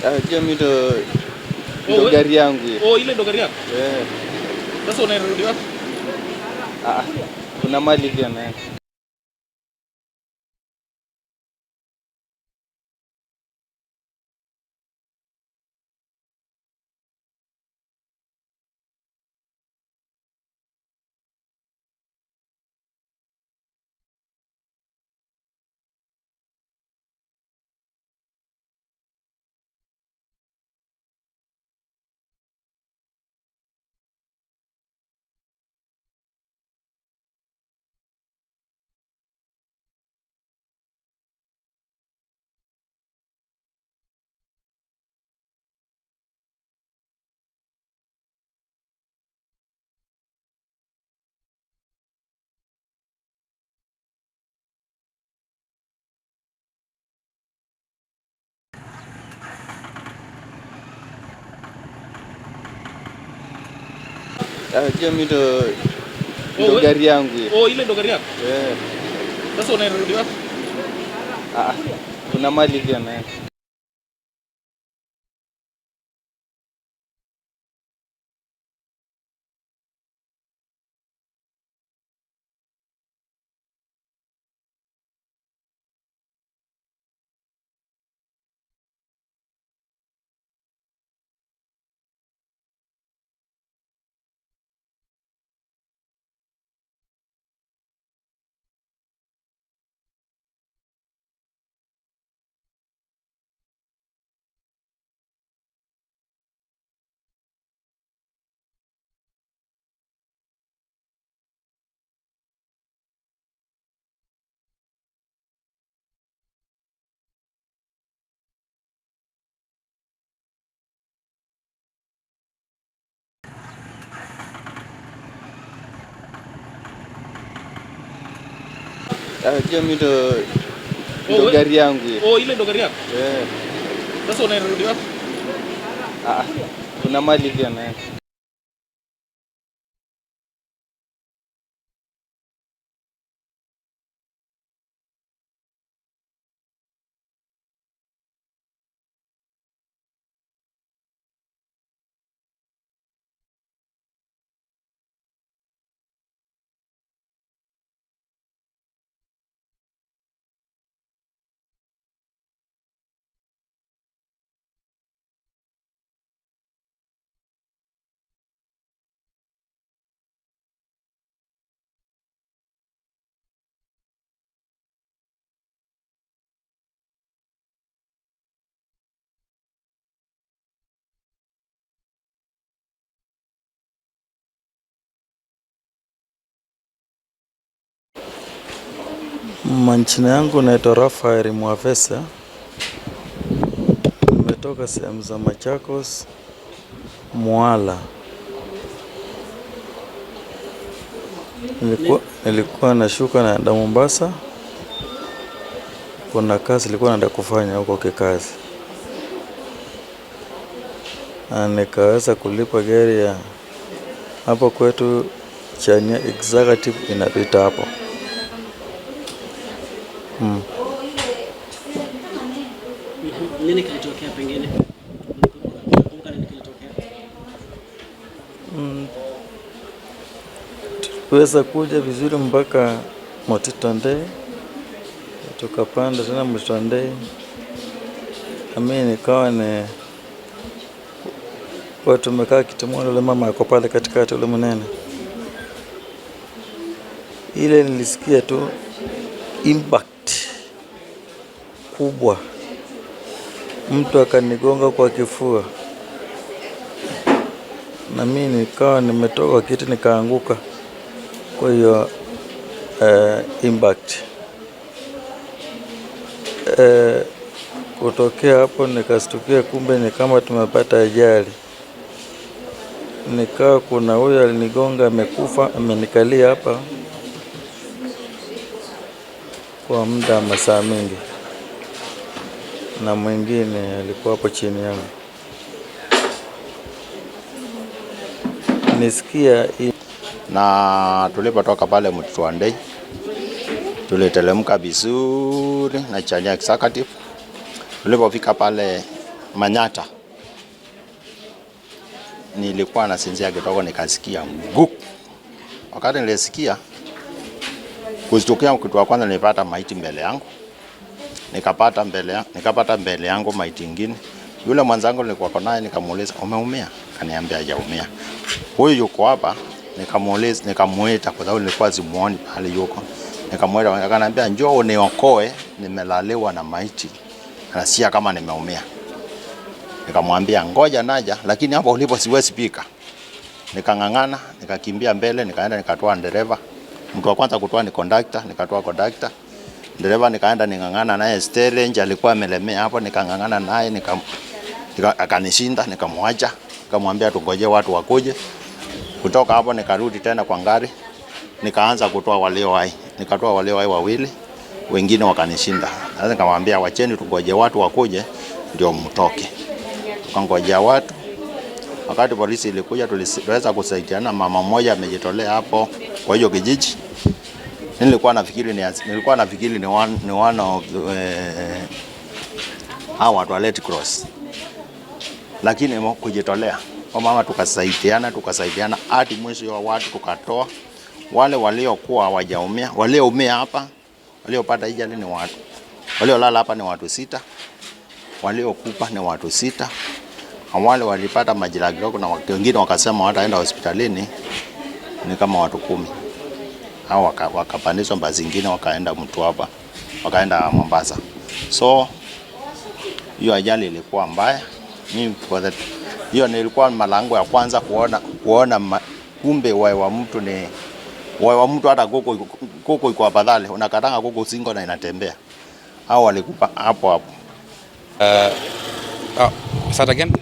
Unajua mimi ndo gari yangu hiyo. Oh, ile ndo gari yako? Eh. Sasa unarudi wapi? Ah, kuna mali pia naye. Unajua mimi ndo gari yangu hiyo. Oh, ile ndo gari yako? Eh. Sasa unarudi wapi? Ah, kuna mali pia naye. Unajua mimi ndo gari yangu hiyo. Oh, ile ndo gari yako? Eh. Sasa unarudi wapi? Ah, kuna mali pia naye. Majina yangu naitwa Rafael Mwavesa, nimetoka sehemu za Machakos, Mwala. Nilikuwa nashuka naenda Mombasa, kuna kazi nilikuwa naenda kufanya huko kikazi, na nikaweza kulipa gari ya hapo kwetu Chania Executive inapita hapo. Nini kilitokea pengine? Unakumbuka nini kilitokea? Tuliweza kuja vizuri mpaka Mtito Ndei, tukapanda tena Mtito Ndei, na mimi nikawa ni kwa tumekaa kiti moja, yule mama ako pale katikati, yule mnene. Ile nilisikia tu impact kubwa, mtu akanigonga kwa kifua, na mimi nikawa nimetoka kiti nikaanguka. Kwa hiyo impact kutokea hapo nikastukia, kumbe ni kama tumepata ajali. Nikawa kuna huyo alinigonga amekufa, amenikalia hapa kwa muda wa masaa mingi, na mwingine alikuwa hapo chini yangu. Nisikia Na tulipotoka pale Mtito Ndei tuliteremka vizuri na Chania Executive. Tulipofika pale Manyata, nilikuwa nasinzia kidogo, nikasikia nguk. Wakati nilisikia kushtukia, kitu wa kwanza nilipata maiti mbele yangu, nikapata mbele yangu maiti ingine. Yule mwenzangu nilikuwa naye nikamuuliza, umeumia? Kaniambia hajaumia. Huyu yuko hapa, nikamuuliza, nikamuita kwa sababu nilikuwa simuoni pale yuko. Nikamuita, akaniambia njoo uniokoe, nimelaliwa na maiti, nasikia kama nimeumia. Nikamwambia ngoja naja, lakini hapo ulipo siwezi pika. Nikang'ang'ana, nikakimbia mbele, nikaenda nikatoa dereva. Mtu wa kwanza kutoa ni conductor, nikatoa conductor. Dereva nikaenda ning'ang'ana naye steering, alikuwa amelemea hapo, nikang'ang'ana naye akanishinda, nikamwacha, nikamwambia tungoje watu wakuje. Kutoka hapo nikarudi tena kwa ngari, nikaanza kutoa walio hai, nikatoa walio hai wawili, wengine wakanishinda. Sasa nikamwambia wacheni tungoje watu wakuje ndio mtoke. Tukangojea watu. Wakati polisi ilikuja, tuliweza kusaidiana. Mama mmoja amejitolea hapo kwa hiyo kijiji. Nilikuwa nafikiri ni one of hao watu wa Red Cross, lakini kujitolea kwa mama, tukasaidiana hadi mwisho wa watu tukatoa wale waliokuwa hawajaumia. Walioumia hapa, waliopata ajali ni watu waliolala hapa ni watu sita, waliokufa ni watu sita, na wale walipata majeraha kidogo na wengine wakasema wataenda hospitalini ni kama watu 10. Hao wakapandishwa basi zingine wakaenda Mtwapa, wakaenda Mombasa. So hiyo ajali ilikuwa mbaya. Mimi hiyo nilikuwa mara yangu ya kwanza kuona kumbe uhai wa mtu ni uhai wa mtu, hata kuku iko afadhali, unakatanga kuku shingo na inatembea. Hao walikufa hapo hapo. Oh, start again?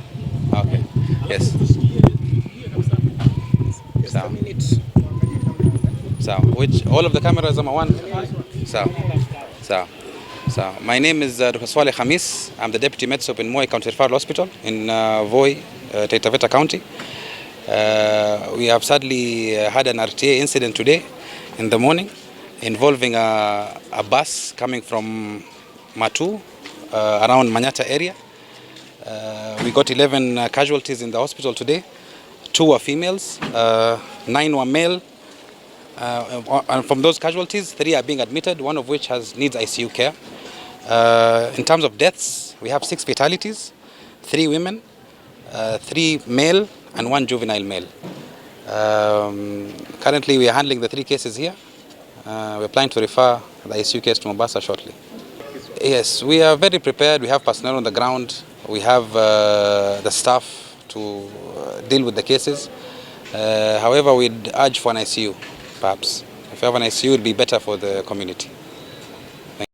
Okay. Yes. Sawa. Sawa. Which all of the cameras are one? Sawa. Sawa. Sawa. My name is Dr. Swaleh Khamis. I'm the Deputy Med Sup in Moi County Referral Hospital in Voi, Taita Taveta County. We have sadly had an RTA incident today in the morning involving a bus coming from Matu around Manyata area. We got 11 casualties in the hospital today. Two were females, nine were male. And from those casualties, three are being admitted, one of which has needs ICU care. In terms of deaths, we have six fatalities, three women, three male, and one juvenile male. Currently, we are handling the three cases here. We're planning to refer the ICU case to Mombasa shortly. Yes, we are very prepared. We have personnel on the ground. We have the staff to deal with the cases. However, we'd urge for an ICU, perhaps. If you have an ICU, it would be better for the community.